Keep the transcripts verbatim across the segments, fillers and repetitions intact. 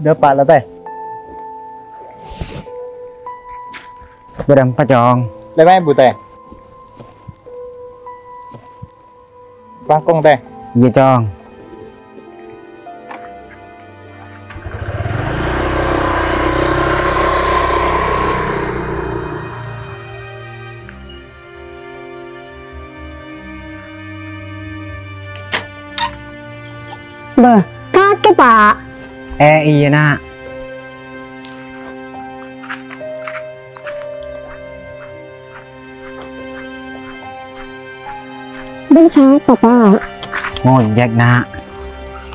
Dâpa' la, Tè. Bârâmpa, Cong? Lèma èbu, Tè. Langkong, Tè. Iyâ, Cong. Bâh, kakè, Pa'. Eh, iyâ, Na'. Bân sapa, Pa'? Ngojek, Na'.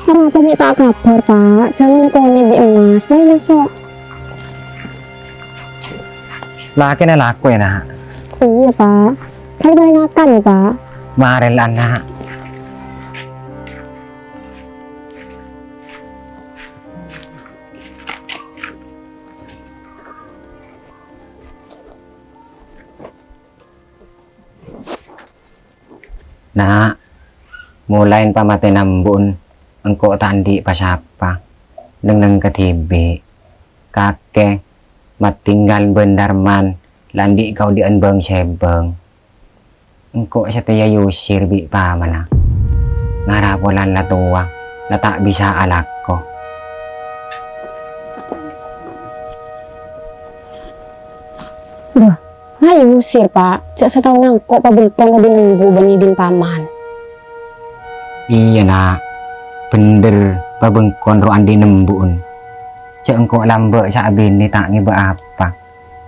Arapa mè' ta' kabhâr, Pa'? Jhâ' ngèkonè bi' Mas, mè' maso'. Lakèna lako, yâ, Na'? Iyâ, Pa'. Kan palèng ngakan, Pa'. Marè la, Na'. Na', molaè pamatèna embu'en engko' ta' andi' pa-sapa, neng-enneng kadhibi'. Kakè, Matinggal bân Darman la andi' kaodi'ân bâng-sèbâng. Engko' satèya èusir bi' pamanna. Ngara polana la towa, la ta' bisa alako. Bâh, la èusir, Pa'. Jhâ' sataona engko' pabengkon odi' neng embu' bân odi' paman. Iyâ, Na'. Bhendher, pabengkon ro' andi' neng embu'en. Jhâ' engko' lambâ' saabinè ta' ngèbâ apa,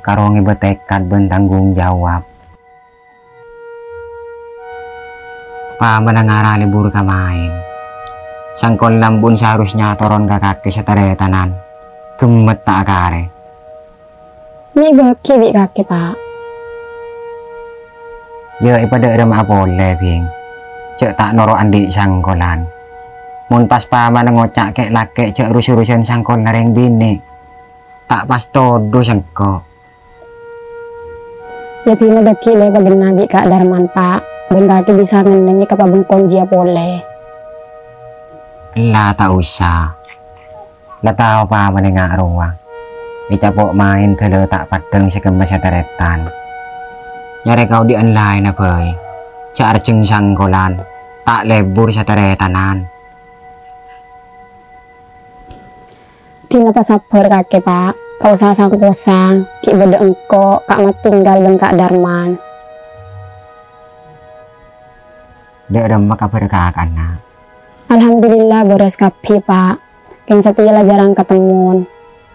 karo ngèbâ tekad bân tanggung jawab. Pamanna ngara lebur ka maèn. Sangkolla embu'en seharusnya toron ka kakè sataretanan. Ghemmet ta' akarè. Mè' èbâgi bi' kakè, Pa'. Yâ, èpadâ'ârâmma'a polè, Bhing. Jhâ' ta' noro' andi' sangkolan. Mon pas pamanna ngoca' kè'-lakè' jhâ' rus-urusan sangkolla rèng binè', ta' pas todus engko'. Yâ, dinah dhâggi' la èpaghenna bi' Ka' Darman, Pa'. Bân kakè bisa ngennengngè ka pabengkon jiyâ polè. Ella, ta' osa. La tao pamanna nga' rowa. Ècapo' maèn dâlâ ta' paddhâng sè kemma sataretan. Nyarè kaodi'ân laènna bhâi. Jhâ' arjheng sangkolan, ta' lebur sataretanan. Dinah pasabbhâr kakè, Pa'. Ta' osa sang-posang, ghi' bâdâ engko', Ka' Matinggal bân Ka' Darman. Dâ' remma kabhârra kaka'na? Alhamdulillah, bârâs kabbhi, Pa'. Kèng satèya la jhârâng katemmon.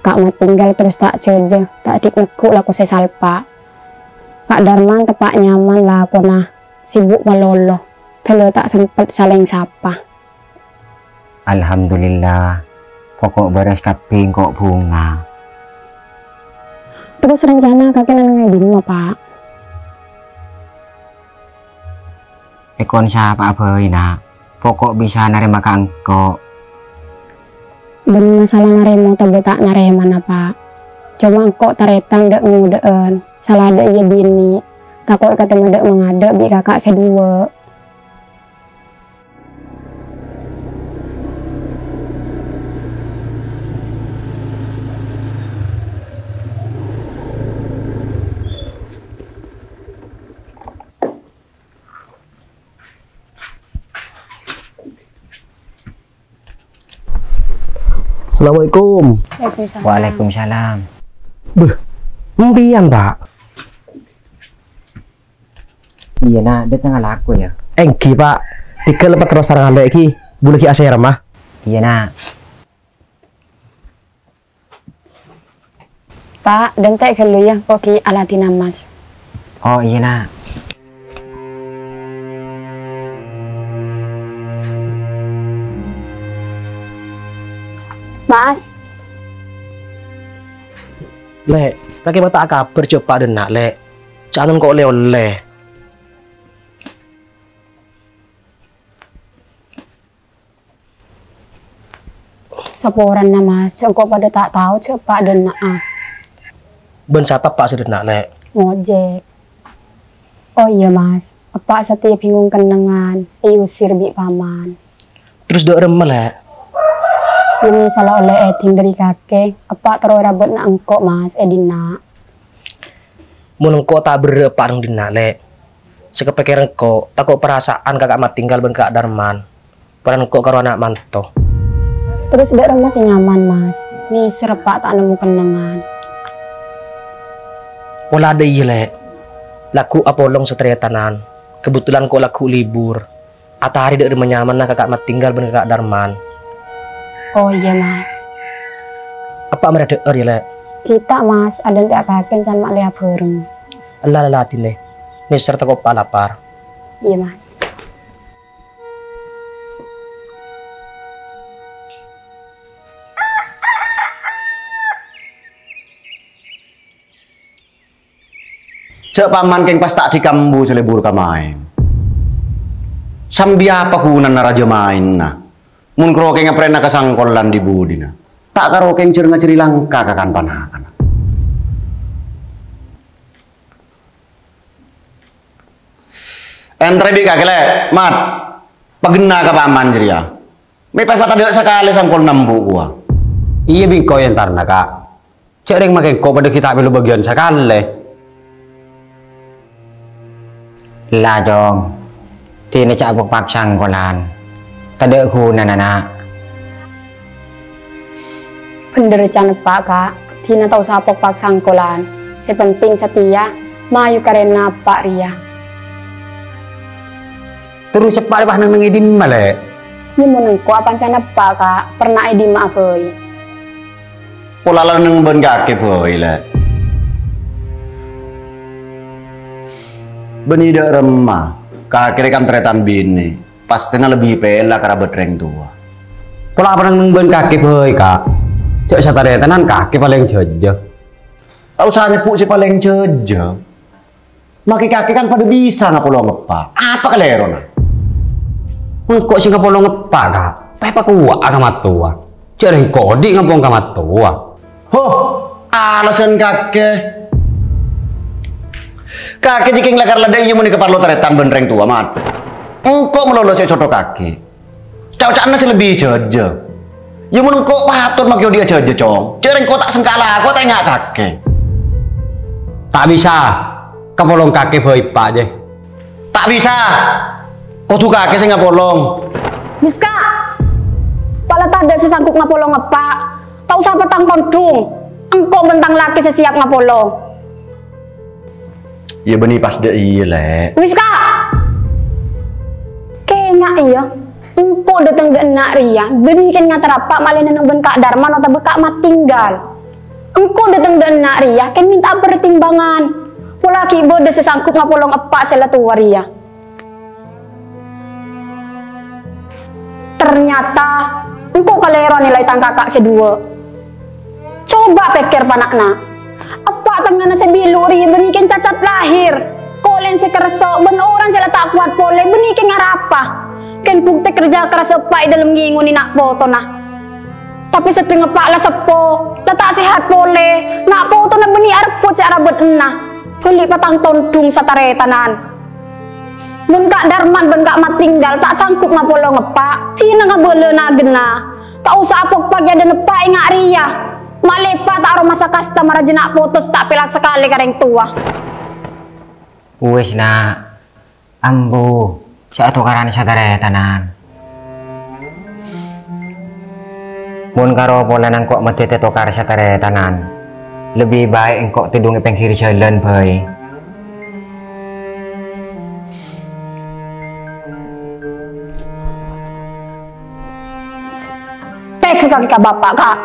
Ka' Matinggal terros ta' jhâjhâ, ta' andi' neggu' lako sè salpa'. Ka' Darman teppa' nyaman lakona, sibuk malolo, dâlâ ta' sempet salèng sapa. Alhamdulillah, poko' bârâs kabbhi engko' bhunga. Terros rencana kakè neng è dimma, Pa'? Èkon sapa'a bhâi, Na'. Poko' bisa narèma ka engko'. Bân masalah narèma otabâ ta' narèmana, Pa'. Coma engko' tarètan dâ' ngodâ'ân, sala dâ' iyâ binè', tako' èkatemmo dâ' mangadâ' bi' kaka' sè duwâ'. Assalamualaikum. Waalaikumsalam. Waalaikumsalam. Beuh, empèyan, Pa'? Iyâ, Na', dâteng alako, yâ. Èngghi, Pa'. Tèghâl paterros sareng Alè' ghi, bulâ ghi' asèrem, ah. Iyâ, Na'. Pa', dântè' ghâllu, yâ, engko' ghi' aladhinah Mas. Oh, iyâ, Na'. Mas. Lè', kakè ma' ta' akabhâr jhâ' Pa' dâ' enna', Lè'. Ca'na engko' lè-ollè. Saporana, Mas, engko' padâ ta' tao jhâ' eppa' dâ' enna'a. Bân sapa eppa' sè dâ' enna', Lè'? Ngojek. Oh iyâ, Mas, eppa' satèya bingung kennengngan, èusir bi' Paman. Terros dâ' remma, Lè'? Iyâ, mè' sala ollè èdin dâri kakè, eppa' terro rabâtna engko', Mas, è dinna'. Mon engko' ta' berrâ' eppa' neng dinna', Lè'. Sè kapèkkèr engko', tako' parasa'an Kaka' Matinggal bân Ka' Darman. Polana engko' karo ana' manto. Terros dâ' remma sè nyaman, Mas? Nèser eppa' ta' nemmo kennengngan. Pola dâ' iyâ, Lè'. Lagghu' apolong sataretanan. Kebetulan engko' lagghu' libur. Atarè dâ' remma nyamanna Kaka' Matinggal bân Kaka' Darman. Oh, iyâ, Mas. Eppa' marè adhâ'âr, yâ, Lè'? Ghi' ta', Mas. Adhânte' kakè can ma' lè abhâreng. Ella, ella, dinè. Nèser tako' eppa' lapar. Iyâ, Mas. Jhâ' paman kèng pas ta' dhikambu sè lebur ka maèn. Sambi apa ghunana rajâ maènna? Mon karo kèng aprèna ka sangkolan dhi-budhina. Ta' karo kèng jhâr-ngajhâri langka ka kan-panakanna. Èntarè bi' kakè, Lè', Mat. Paghenna ka paman jârèya. Mè' pas patadhâ' sakalè sangkol nembu' kowa. Iyâ, bi' engko' èntarana, Ka'. Jhâ' rèng makè engko' padâ ghi' ta' mèlo bâgiyân sakalè. Ella, Cong. Dinè jhâ' apokpak sangkolan. Tadâ' ghunana, Na'. Bhender can eppa', Ka'. Dinah ta' osa apokpak sangkolan. Sè penting satèya mayu karèna eppa' rèya. Terros eppa' pas neng-neng è dimma, Lè'? Yâ, mon engko' apancana eppa', Ka', pernah è dimma'a bhâi. Pola la neng bân kakè bhâi, Lè'. Bânnè dâ' remma, kakè rè kan tarètan binè'. Pastèna lebbi pèla ka rabât rèng towa. Pola apa neng bân kakè bhâi, Ka'. Jhâ' sataretanan kakè palèng jhâjâ. Ta' osa nyebbhu' sè palèng jhâjâ. Makè kakè kan padâ bisa ngapolong eppa'. Apa kalèrona? Engko' sè ngapolong eppa', Ka'. Pas èpakowa'a ka mattowa. Jhâ' rèng engko' odi' ngapolong ka mattowa. Huh, alasan kakè. Kakè jhâ' kèng la kar la dâ' iyâ mon èkaparlo tarètan bân rèng towa, Mat. Engko' malolo sè èsotho kakè. Ca'-oca'na sè lebbi jhâjâ. Yâ mon engko' patot makè odi'â jhâjâ, Cong. Jhâ' rèng engko' ta' sengka alako ta' enga' kakè. Ta' bisa. Kapolong kakè bhâi eppa', jè. Ta' bisa. Kodhu kakè sè ngapolong. Wis, Ka'. Pola tadâ' sè sanggup ngapolong eppa'. Ta' osa patang tondhung. Engko' bân tang lakè sè siap ngapolong. Yâ, bânnè pas dâ' iyâ, Lè'. Wis, Ka'. Kènga' iyâ. Engko' dâteng dâ' enna' rèya. Bânnè kèng ngater eppa' malèna neng bân Ka' Darman otabâ Ka' Matinggal. Engko' dâteng dâ' enna' rèya kèng mènta'a pertimbangan. Pola ghi' bâdâ sè sanggup ngapolong eppa' sè la towa rèya. Ternyata, engko' kalèro nilai tang kaka' sè duwâ'. Coba pèkkèr, pana'na. Eppa' tengngana sè billu' rèya bânnè kèng cacat lahir. Kolèn sè kerso' bân orèng sè la ta' kowat polè bânnè kèng arapa. Kèng bhuktè kerja keras eppa' è dâlem ngèngongè na' potona. Tapè seddheng eppa' la seppo, la ta' sehat polè, na' potona bânnè arebbhut sè arabât enna, bâli' patang tondhung sataretanan. Mon Ka' Darman bân Ka' Matinggal ta' sanggup ngapolong eppa', dinah ngabâlâ naghâna. Ta' osa apokpak è adâ'na eppa' enga' rèya. Malèpa ta' aromasa kasta marajâ na' poto sè ta' pèlak sakalè ka rèng towa. Wis, Na'. Ambu, jhâ' tokaran sataretanan. Mon karo polana engko' maddhâ tokar sataretanan, lebbi baik engko' tèdhung è pèngghir jhâlân bhâi. Tèghâ kakè ka bapa', Ka'.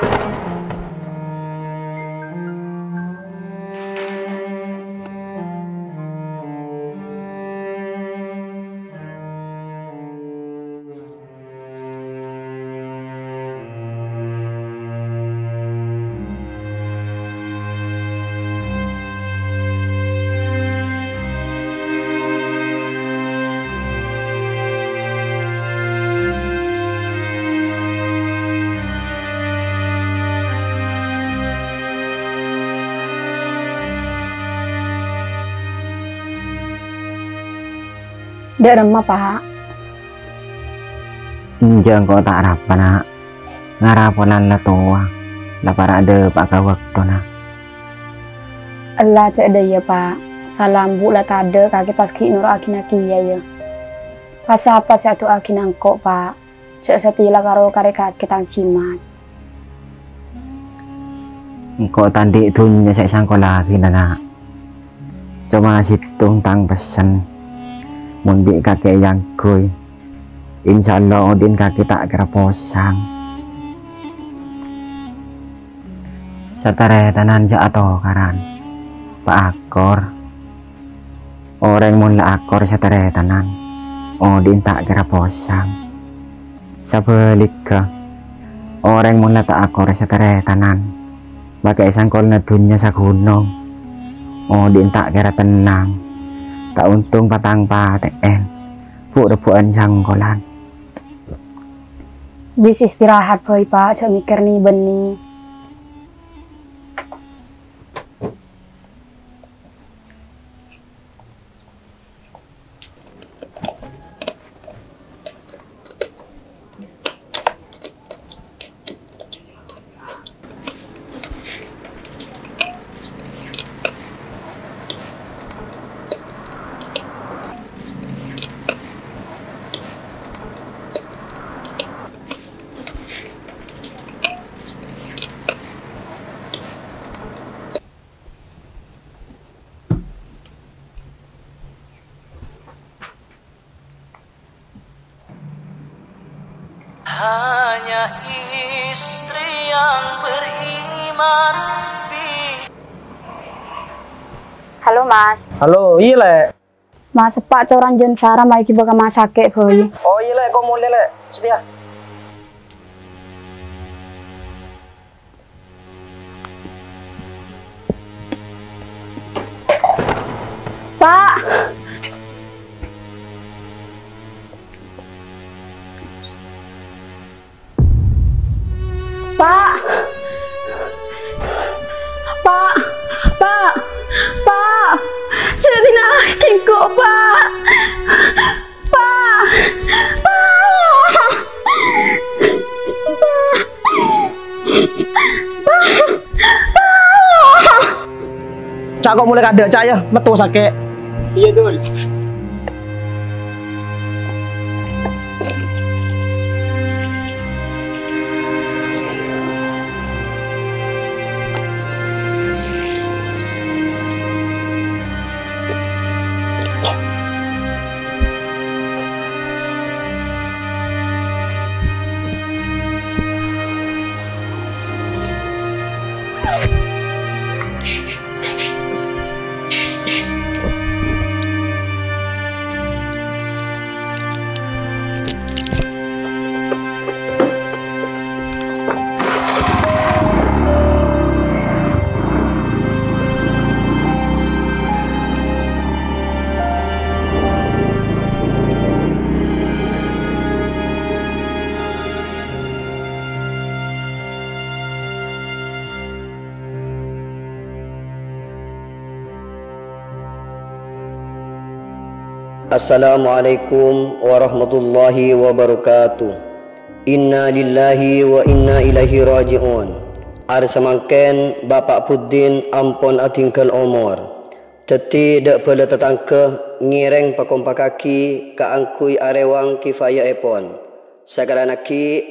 Dâ' remma, Pa'? Enjâ', engko' ta' arapa, Na'. Ngara polana la towa, la para' dâpa'a ka bâktona. Ella jhâ' dâ' iyâ, Pa'. Sala embu' la tadâ', kakè pas ghi' noro'aghi na' kèya, yâ. Pas sapa sè adu'aaghi na' engko', Pa'? Jhâ' satèya la karo karè kakè tang jimat. Engko' ta' andi' dhunnya sè èsangkollaghi, Na'. Coma sèttong tang pessen, mon bi' kakè èangghuy, insyaallah odi'na kakè ta' kèra posang. Sataretanan jhâ' atokaran, paakor. Orèng mon la akor sataretanan, odi'na ta' kèra posang. Sabhâligghâ, orèng mon la ta' akor sataretanan, makè èsangkollana dhunnya saghunong, odi'na ta' kèra tennang, ta' ontong patang patè'èn, bu'-rebbhu'ân sangkollan. Wis istirahat bhâi, Pa', jhâ' mèkkèr ni-bânnè. Hanya istri yang beriman bi- Halo, Mas. Halo, iyâ, Lè'. Mas, eppa' corang jân sara maèghi bâ' ka ma' sakè' bhâi. Oh, iyâ, Lè', ko' molè, Lè'. Setia. Pa'! Pa'! Pa'! Pa'! Pa'! Jhâ' dina'aghi engko', Pa'! Pa'! Pa'! Pa'! Ca' ko' molè kadâ', Ca', yâ, metto sakè'. Iyâ, Dul. Assalamualaikum warahmatullahi wabarakatuh. Inna lillahi wa inna ilaihi raji'un. Arè samangkèn Bapa' Buddin ampon adhingghâl omor. Dhâddhi, dâ' bhâlâ tatangghâ ngèrèng pakompakaghi kaangghuy arèwang kifayaèpon. Sakalèyan aghi',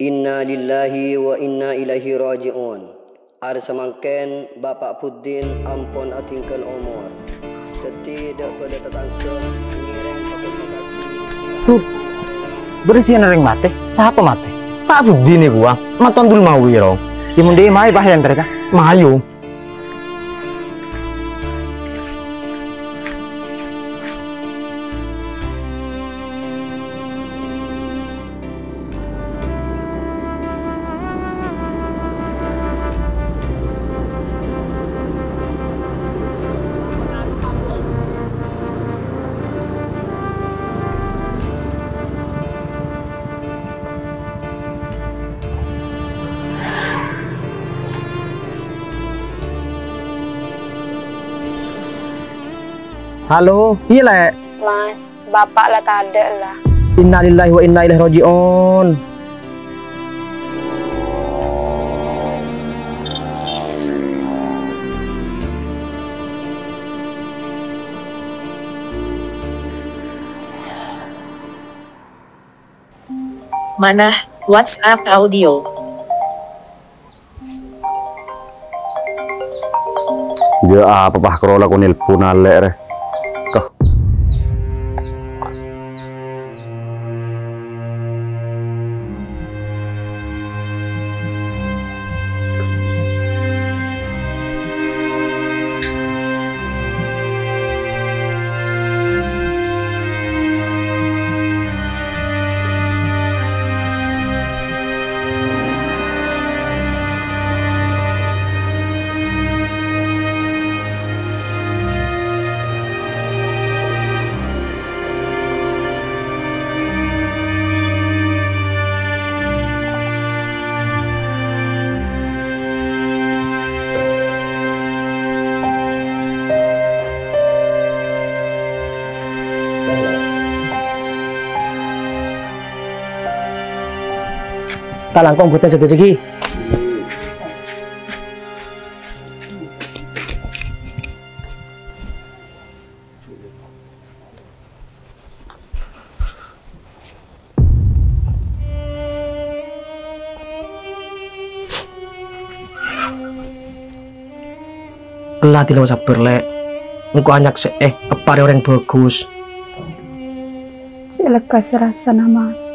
Inna lillahi wa inna ilaihi raji'un. Arè samangkèn Bapa' Buddin ampon adhingghâl omor. Dhâddhi, dâ' bhâlâ tatangghâ ngèrèng pakompakaghi. Huh, bârâsiyân orèng matè. Sapa matè? Pa' Buddin nèko, Wang. Maton dul mawi, Rong. Yâ, mon dhi' mayu, Pa', yâ, entar ka. Mayu. Halo, iyâ, Lè'. Mas, Bapa' la tadâ', la. Innalillahi wa inna ilaihi raji'un. Manah, WhatsApp audio. Jâ' apa, Pa', karo la ko nelpon alè' rè. Kah. Ta' langkong bhunten sadhâjâ, ghi. Ella, dilo sabbhâr, Lè'. Engko' anyaksè'è eppa' rèya orèng bhâghus. Cè' lekkas rassana, Mas.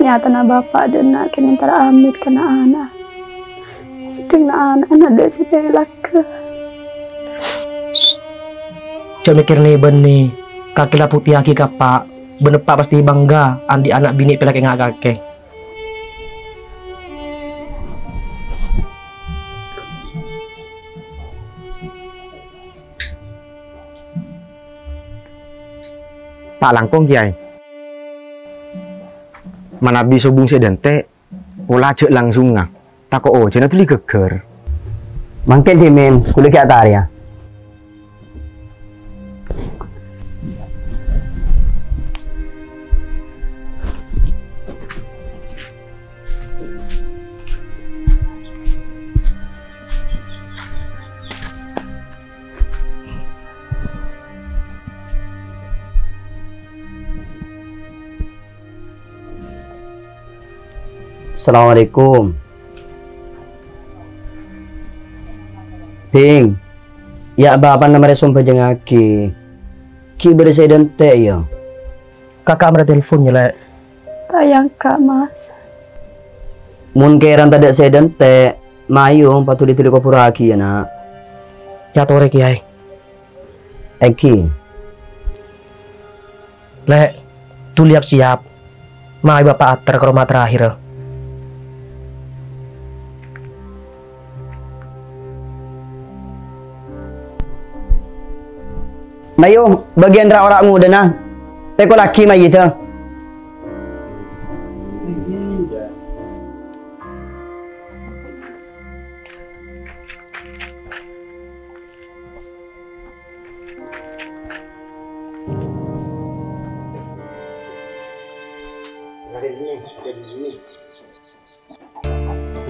Nyatana bapa' dâ' enna' kèng entara amit ka na'-ana'. Seddheng na'-ana' dâ' sè pèlagghâ. Jhâ' mèkkèr nè-bânnè, kakè la buktèyaghi ka eppa', bân eppa' pastè bângghâ andi' ana' binè' pèlak enga' kakè. Ta' langkong, Kèyaè. Manabi sobung sè dântè', pola jhâ' langsungnga. Tako' ojhâna dhuli ghâggâr. Mangkèn dhimèn, ghulâ ghi' atarèya. Assalamualaikum. Bhing, yâ' bapa'na marè sombhâjângaghi. Ghi' bâdâ sè dântè', yâ? Kaka' marè telpon, yâ, Lè'. Ta' èangka', Mas. Mon kèran tadâ' sè dântè', mayu paduli-duli kobhurraghi, yâ, Na'. Èyatorè, Kèyaè. Èngghi. Lè', dhuli yap-siyap. Mayu bapa' ater ka roma terakhir. Mayu, bâgiyân ra-ora ngodâna. Tèkollaghi mayyidda.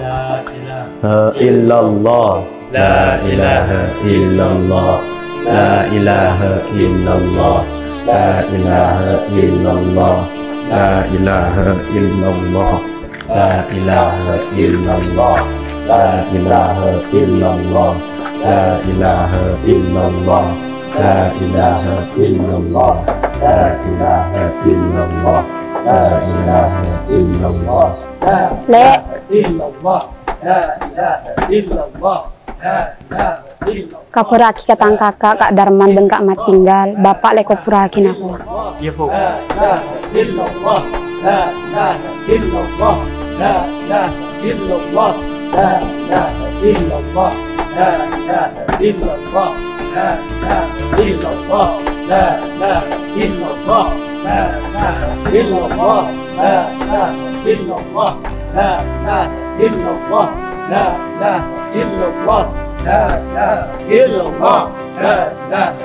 La ilaha illallah. La ilaha illallah. La ilaha illallah. La ilaha illallah. La ilaha illallah. La ilaha illallah. La ilaha illallah. La ilaha illallah. La ilaha illallah. La ilaha illallah. La ilaha illallah. Lè'. La ilaha illallah. La ilaha illallah. Kabhârraghi ka tang kaka', Ka' Darman bân Ka' Matinggal, bapa' lè' kobhurraghi, na'. Iyâ, Bu. La ilaha illallah. La ilaha illallah. La ilaha illallah. La ilaha illallah. La ilaha illallah. La ilaha illallah. La ilaha illallah. La ilaha illallah. La ilaha illallah. La ilaha illallah.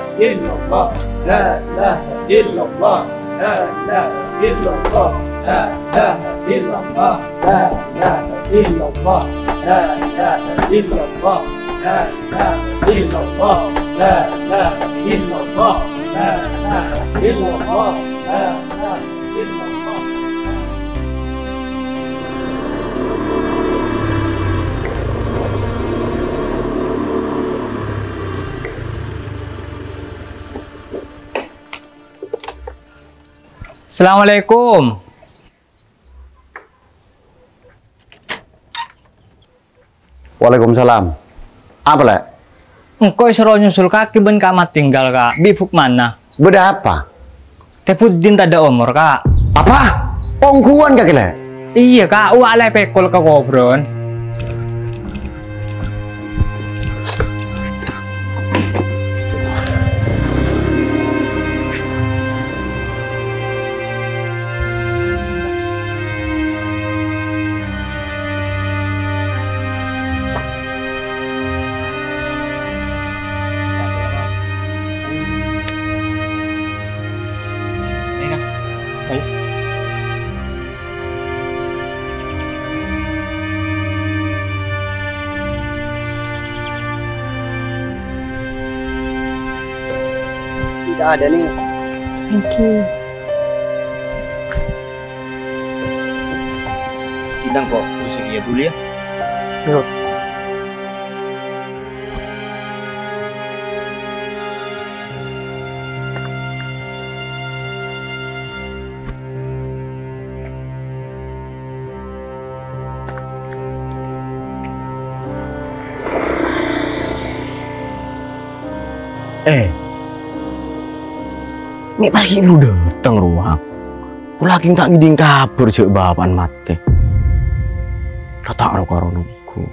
La ilaha illallah. La ilaha illallah. La ilaha illallah. Assalamualaikum. Waalaikumsalam. Apa, Lè'? Engko' èsoro nyusul kakè bân Ka' Matinggal, Ka'. Bi' Bukmana. Bâdâ apa? Tè Buddin tadâ' omor, Ka'. Apa? Ongghuwân kakè, Lè'? Iyâ, Ka'. Uwâ' la èpèkol ka kobhurân. Tidak ada nih. Thank you. Kita kok kursi dia dulu ya. Yuk. Eh, mè' pas ghi' buru dâteng rowa. Kaulâ kèng ta' ngèdhing kabhâr jhâ' bapa'na matè. La ta' ro-karo nongghu.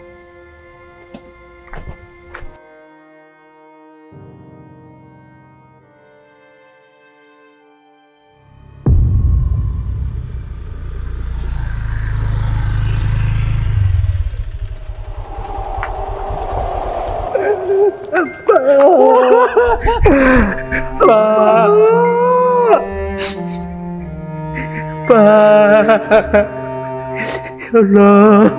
Pa'. Pa'. Ya Allah.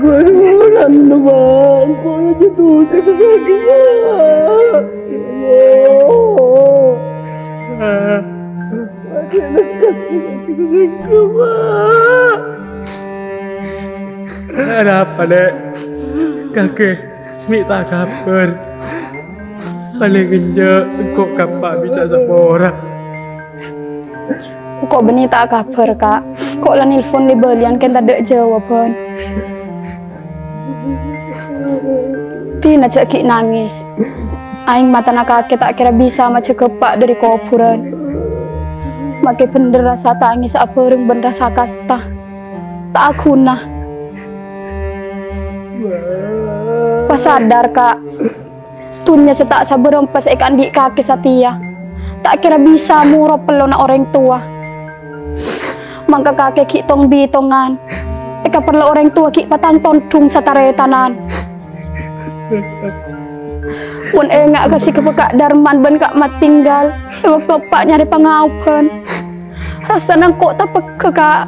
Ghulâ saporana, Pa'. Engko' rajâ dusa ka kakè, Pa'. Ya Allah. Arapa, Lè'? Kakè mè' ta' kabhâr. Palèng enjâ' engko' ka Eppa' bisa sapora. Engko' bânnè ta' kabhâr, Ka'. Engko' la nelpon lè-bâliyân kèng tadâ' jâwâbhân. Dina jhâ' ghi' nangès. Aèng matana kakè ta' kèra bisa majâgâ Eppa' dâri kobhurân. Makè bhendher rassa tangèssa abhâreng bân rassa kasta. Ta' aghuna. Pas sadar, Ka'. Dhunnya sè ta' sabârâmpa sè èkaandi' kakè satèya, ta' kèra bisa moro pellona orèng towa. Mangka kakè ghi' tong-bitongan, èkaparlo orèng towa ghi' patang tondhung sataretanan. Mon enga' ka sè èkabâ' Ka' Darman bân Ka' Matinggal è bâkto Eppa' nyarè pangaobhân, rassana engko' tapegghâ, Ka'.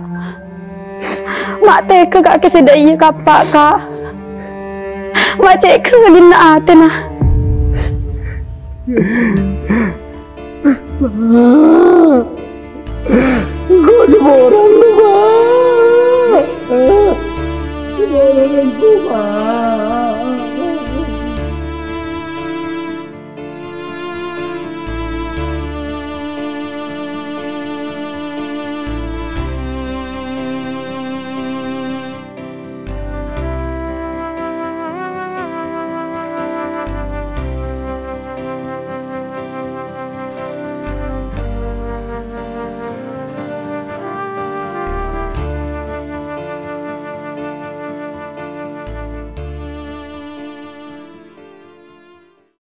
Ma' tegghâ kakè sè dâ' iyâ ka Eppa', Ka'. Ma' cè' ghâlina atèna. Engko' saporana, Pa'. Saporana engko', Pa'.